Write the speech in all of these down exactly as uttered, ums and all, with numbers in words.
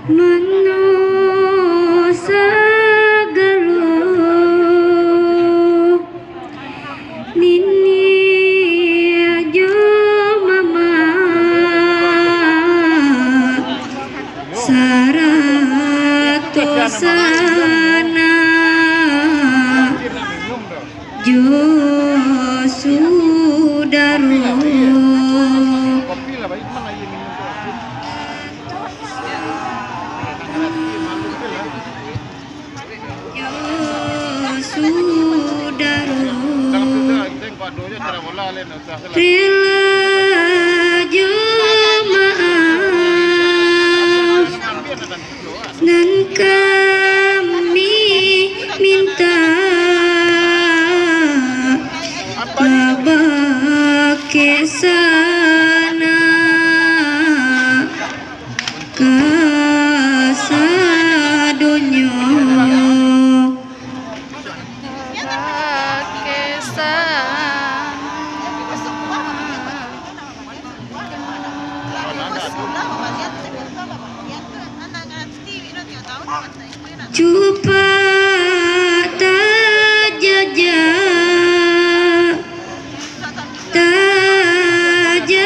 Mano sagalo niniak jo mamak, sarato sanak jo sudaro. Jo sudaro. Rila jo maaf nan kami mintak kabake sanak kasadonyo. Kabake sanak. Cupak tajajak tajalani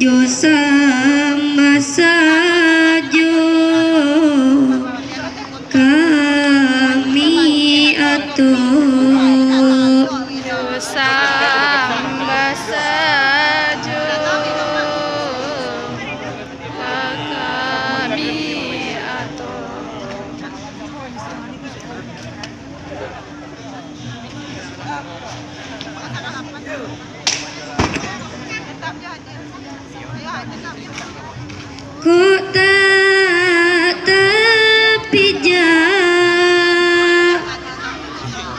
jo sambah sajo kami atok. Jo sambah sajo kami atok. Kok tak tapijak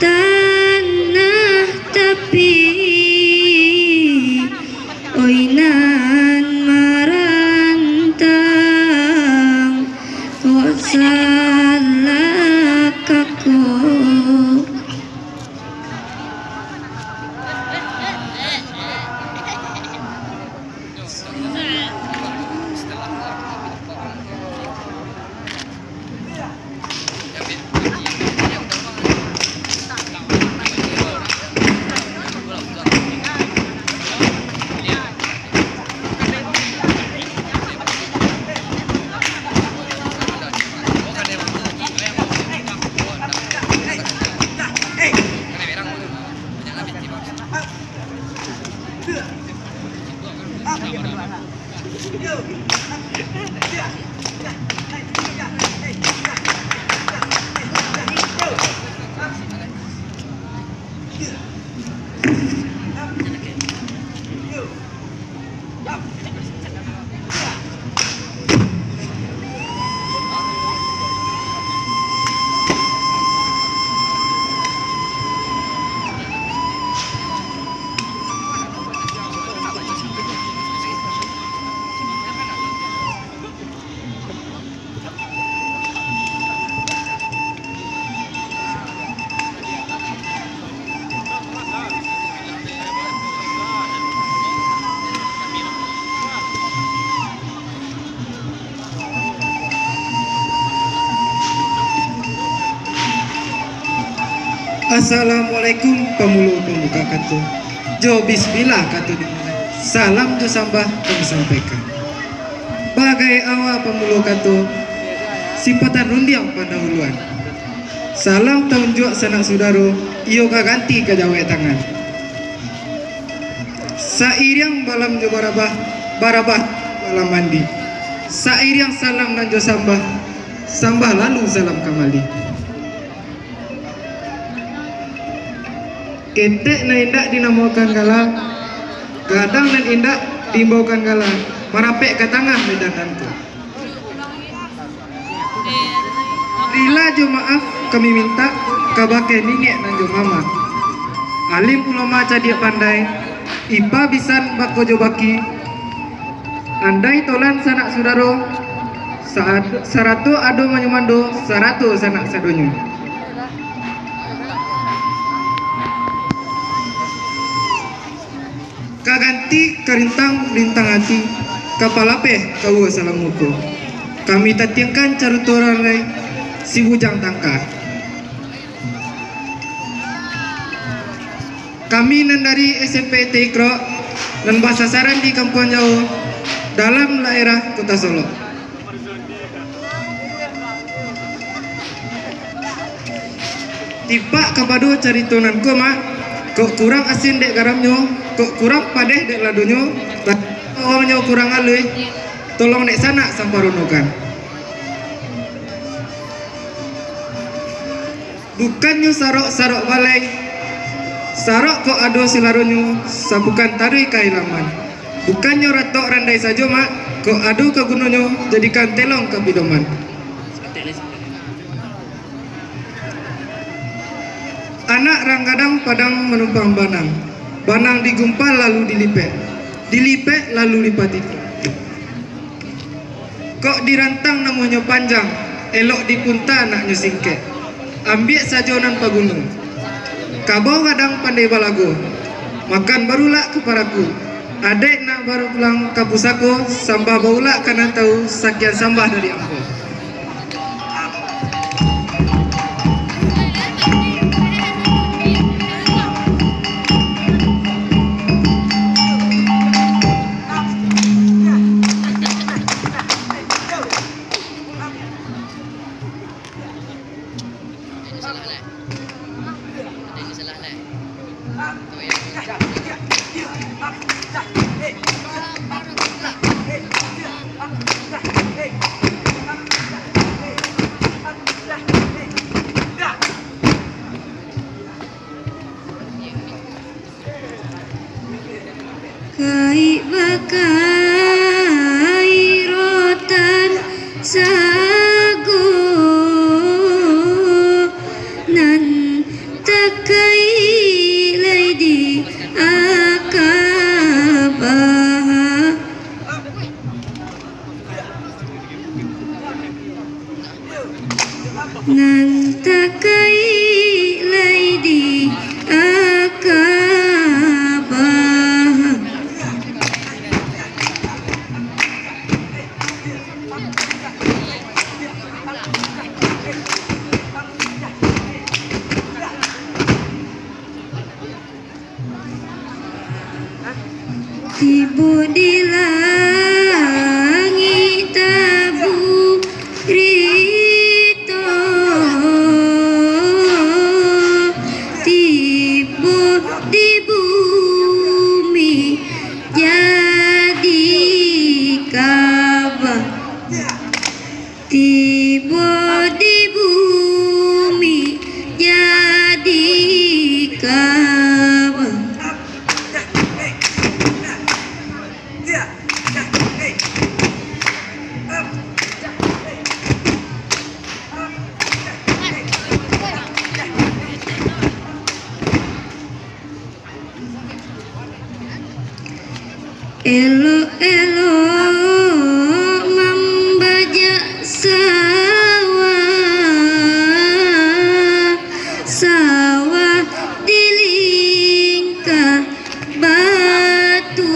tanah tapi, oi nan marantang, kok salah kako. Assalamualaikum, pamulo pambuka kato. Jo bismillah kato dimulai. Salam jo sambah kami sampaikan. Bagai awa pamulo kato, sipatan rundiang pandahuluan. Salam taunjuak sanak sudaro, iyo ka ganti ka jawek tangan. Sairiang balam jo barabah, barabah balam mandi. Sairiang salam nan jo sambah, sambah lalu salam kambali. Ketek nan indak dinamokan gala, gadang nan indak diimbaukan gala, marapek ka tangah medan nan tu. Rila jo maaf kami mintak kabake niniak nan jo mamak. Alim ulama cadiak pandai, ipa bisan bako jo baki. Andai tolan sanak sudaro, sa-, sarato ado manyumando, sarato sanak sadonyo. Ka ganti ka rintang, rintang ati, ka palapeh ka uwa salam muko. Kami tatiangkan carito randai, si Bujang Tangka. Kami nan dari S M P T Iqra, nan basasaran di Kampuang Jawo, dalam daerah Kota Solok. Tipak kapado carito nan ko, Mak, kok kurang asin dek garamnyo, kok kurang padeh dek ladonyo, bawongnyo kurang aluih, tolong dek sanak samparonokan. Bukannyo sarok-sarok balai, sarok kok ado silaronyo, sabukan taruih ka ilaman. Bukannyo ratok randai sajo, Mak, kok ado ka gunonyo, jadikan telong ka pidoman. Anak rang gadang padang manumpang banang, banang digumpa lalu dilipek, dilipek lalu dipatipek. Kok dirantang namuahnyo panjang, elok dipunta naknyo singkek. Ambiak sajo nan paguno. Kabau gadang pandai balago. Makan barulak ka paraku. Adaik nak bapulang ka pusako, sambah baulak ka nan tawu, sakian sambah dari ambo. Kaik bakairotan sago nan takaik lai di Akabah. Nan takaik lai di Akabah. Tibo di langik taburito, tibo di bumi jadi Kabah. Tibo di bumi jadi Kabah. Elok-elok mambajak sawah, sawah di Lingka batu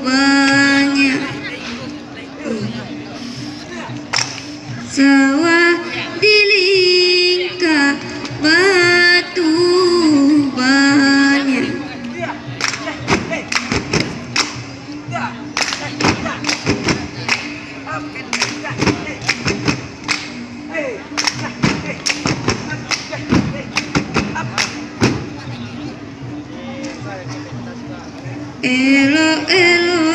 banyak. Sawah di Lingka batu banyak. Elok-elok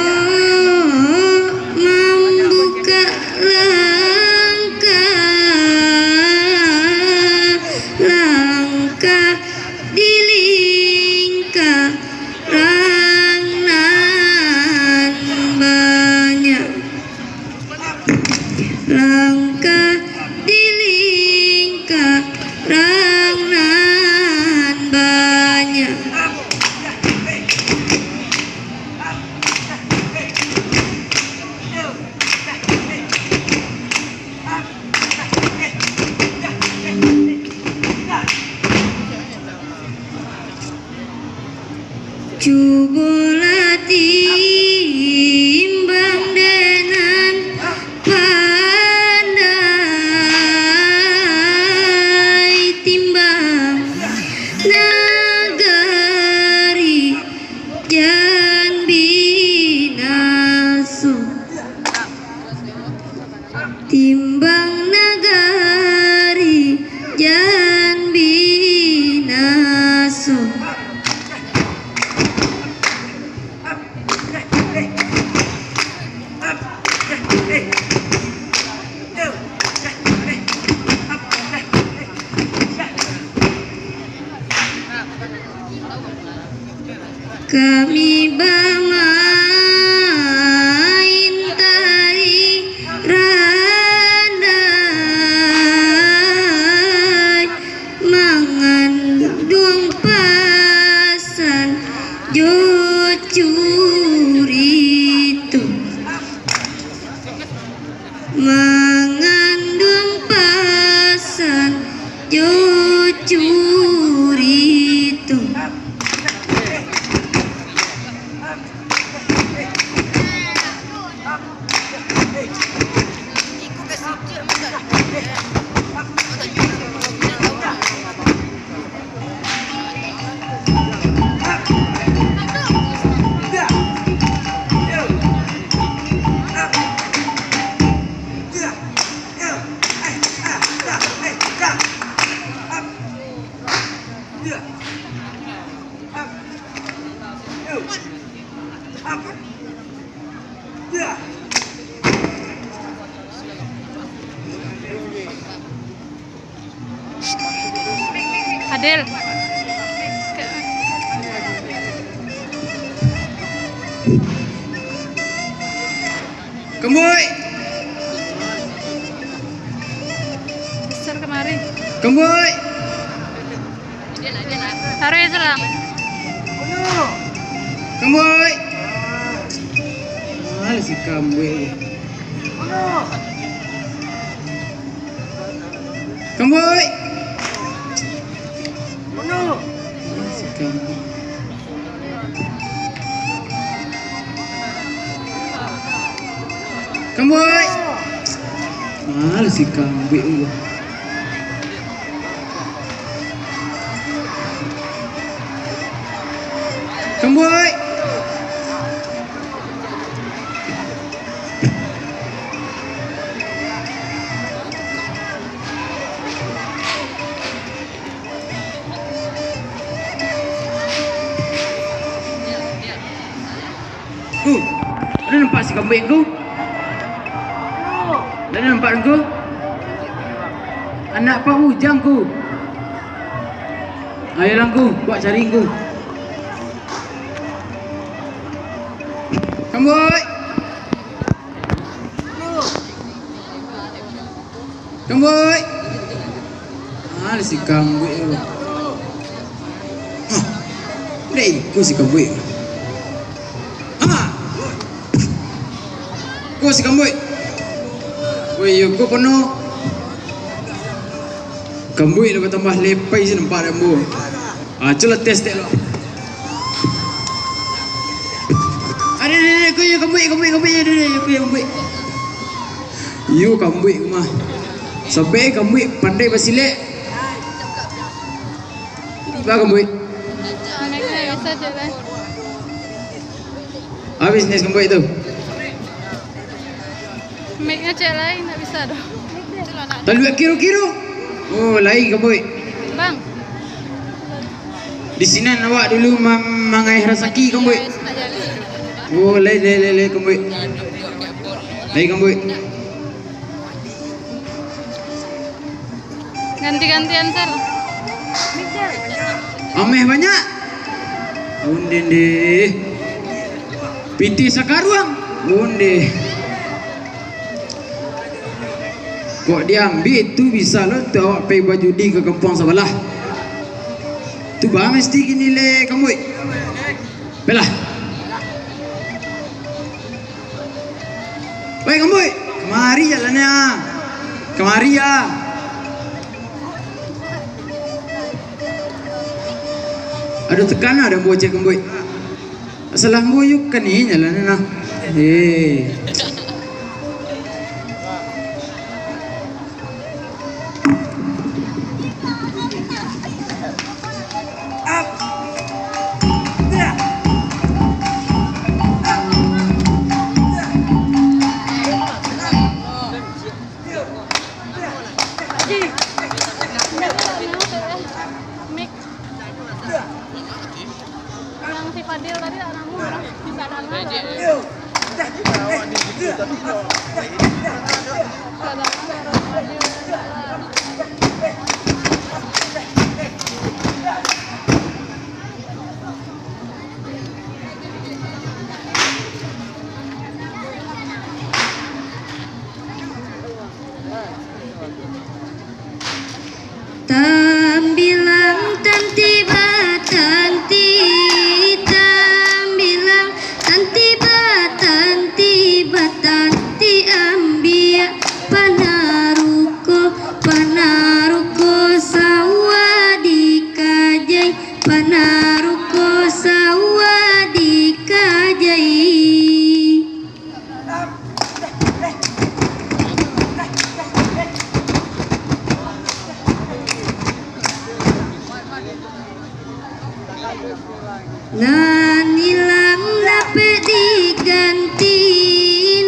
mambukak langkah, langkah di lingkarang nan banyak. Langkah di Cubolah timbang dek nan pandai, timbang nagari jan binaso. Timbang nagari jan binaso. Kami bamain tarik randai, manganduang pasan jo curito. Manganduang pasan jo curito. Adil. Kemboy. Besar kemari. Kemboy. Taruh ya, Salam. Kemboy. Ah, si Kemboy. Kemboy. Ah, si Kemboy. Kemboy. Malas si Kemboy tu. Kemboy. Ku, ado nampak si Kemboy ku? Ado nampak ku? Anak Pak Ujang ku. Ayo lah ku, buek cari ku. Kemboy. Kemboy. Ah, si Kemboy tu. Hah. Dek iko si Kemboy. Ha. Ko si Kemboy. Woi, yo ko kono. Kemboy lah batambah lepai si nampak dek ambo. Ah, cubo lah tes tek lo. Ado, ado, ado, ko yo Kemboy, Kemboy, Kemboy, ado, ado, ko yo Kemboy. Iyo, Kemboy mah. Sampai Kemboy pandai basilek. Ba Kemboy. Biasa je lah. Habis ni Kemboy tu. Mic-nyo cek lain, ndak bisa doh. Taluak kiro-kiro. Oh, lain Kemboy. Bang. Di sinan awak dulu ma-, mangaih rasaki, Kemboy. Oh, lain, lain, lain, lain, Kemboy. Lain, Kemboy. Ganti-gantian, Sal. Ameh banyak. Onde, ndeh. Pitih sakaruang. Onde. Kok diambiak tu bisa lo tu awak pai bajudi ka kampuang sabalah. Tu bah mesti kini le Kemboy. Pelah. Weh, Kemboy, kamari jalan ah. Kamari ah. Aduh, takana dah bocah Kemboy. Salah ambo yo kan inyo lah ni nah. Eh. Mik. Yang si Fadil tadi, anakmu, bisa dengar. Bisa dengar. Tambilang tanti batanti, tambilang tanti batanti, batanti ambiak panaruko, panaruko sawah dikajai, panaruko sawah dikajai. Nan ilang dapek diganti,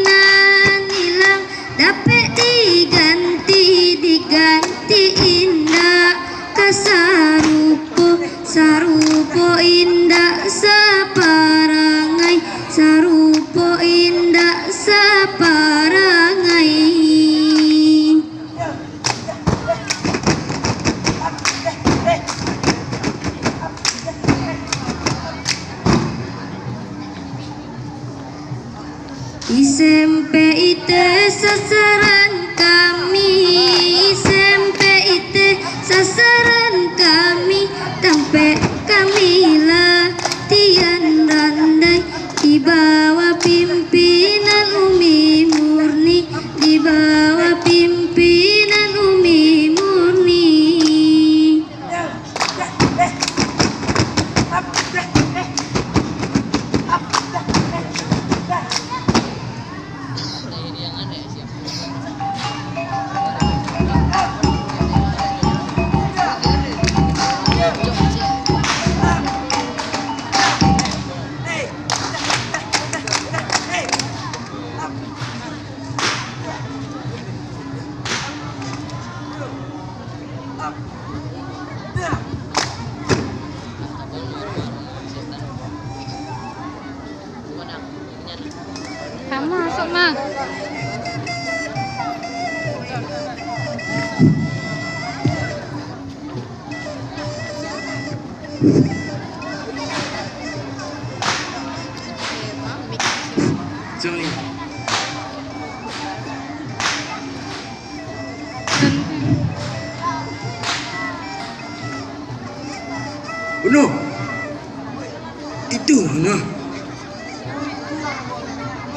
nan ilang dapek diganti, diganti indak ka sarupo, sarupo indak saparangai, sarupo indak saparangai. Isempek iteh sasaran kami, isempek iteh sasaran kami, tampek kami latihan randai, di bawah pimpinan Umi Murni, di bawah pimpinan Umi Murni. Kamu masuk, Mak. Bunuh. Itu, bunuh.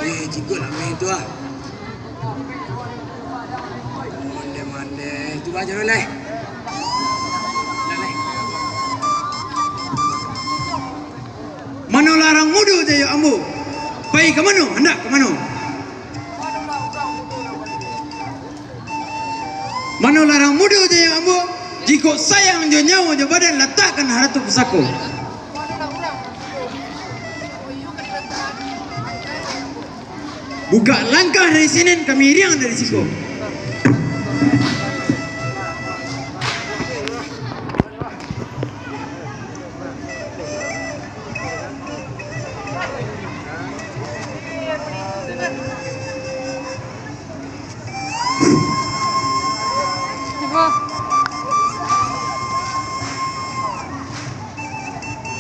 Eh, cikgu lah main tu ah. Mande-mande. Itu baca dulu, lai. Dah, lai. Mano larang mudo jayo ambo? Pai ka mano? Handak ka mano? Mano larang mudo jayo ambo? Jikok sayang jo nyawo jo badan, latakkan harato pusako. Bukak langkah dari sinen, kami iriang dari siko.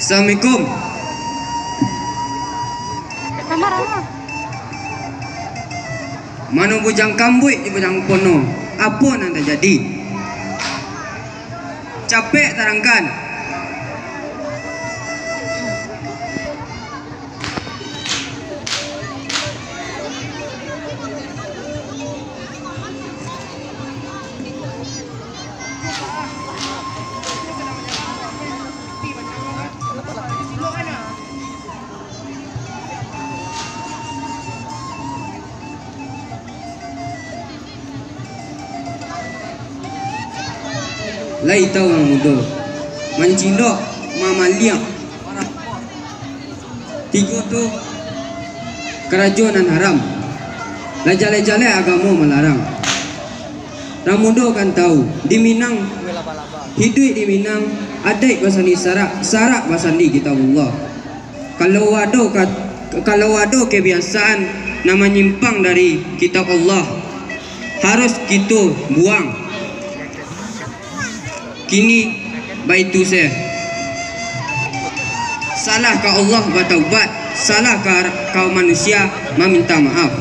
Assalamualaikum. Mano Bujang Kambuik jo Bujang Pono? Apo nan tajadi? Capek tarangkan. Lai tau urang mudo, mancilok, mamaliang. Tigo tu karajo nan haram. Lah jaleh-jaleh agamo malarang. Urang mudo kan tau, di Minang, hiduik di Minang, adaik basandi sarak, sarak basandi Kitabullah. Kalau ado ka-, kalau ado kebiasaan nan manyimpang dari Kitab Allah, harus kito buang. Kini baitu se. Salah ka Allah bataubat, salah ka, ka manusia maminta maaf.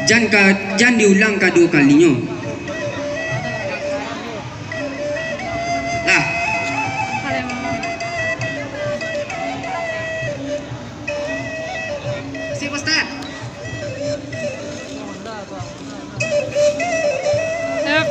Jan ka, jan diulang kaduo kalinyo. Lah. Siap, Ustaz. Siap.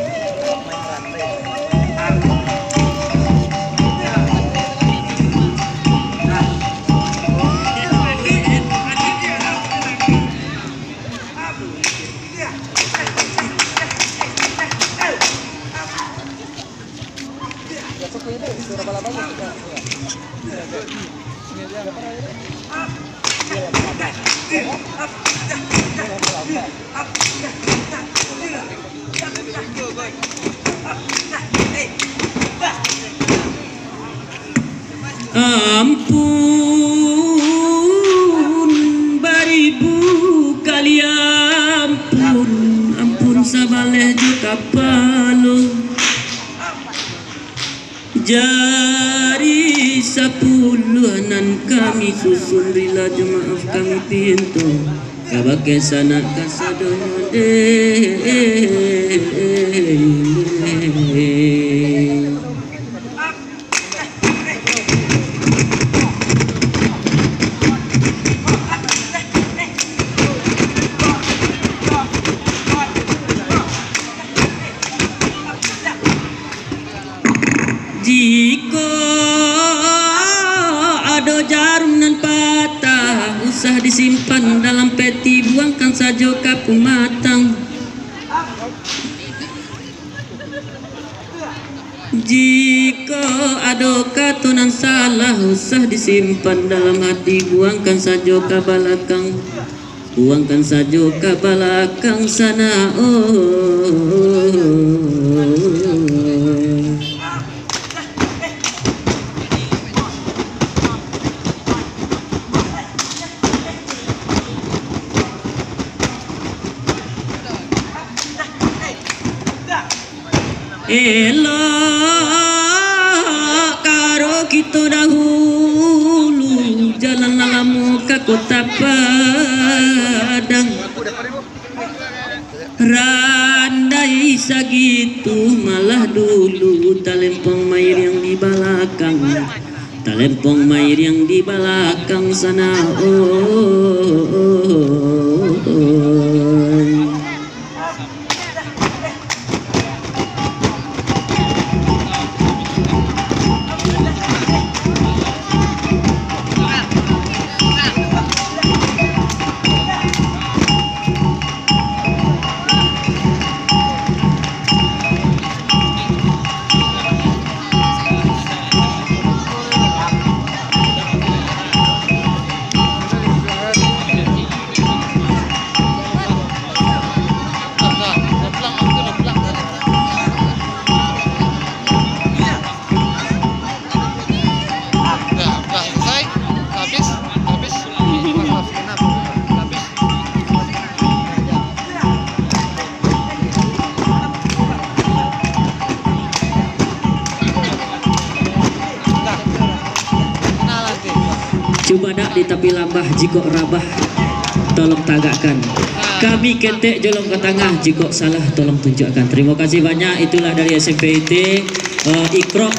Ampun, baribu kali ampun, ampun sabaleh jo kapalo. Jari sapuluah nan kami susun, rila jo maaf kami pinto, kabake sanak kasadonyo deh. Jikok ado jarum nan patah, usah disimpan dalam peti, buangkan sajo ka pumatang. Jikok ado kato nan salah, usah disimpan dalam hati, buangkan sajo ka balakang. Buangkan sajo ka balakang sanak, oh. Elok karo kito dahulu, jalan lah lamo ka Kota Padang. Randai sagitu malah dulu, talempong mairiang di balakang, talempong mairiang di balakang sanak, oh. Cubadak di tapi lambah, jikok rabah, tolong tagakkan. Kami ketek jolong ka tangah, jikok salah, tolong tunjukkan. Terima kasih banyak. Itulah dari S M P I T, eh, Iqra.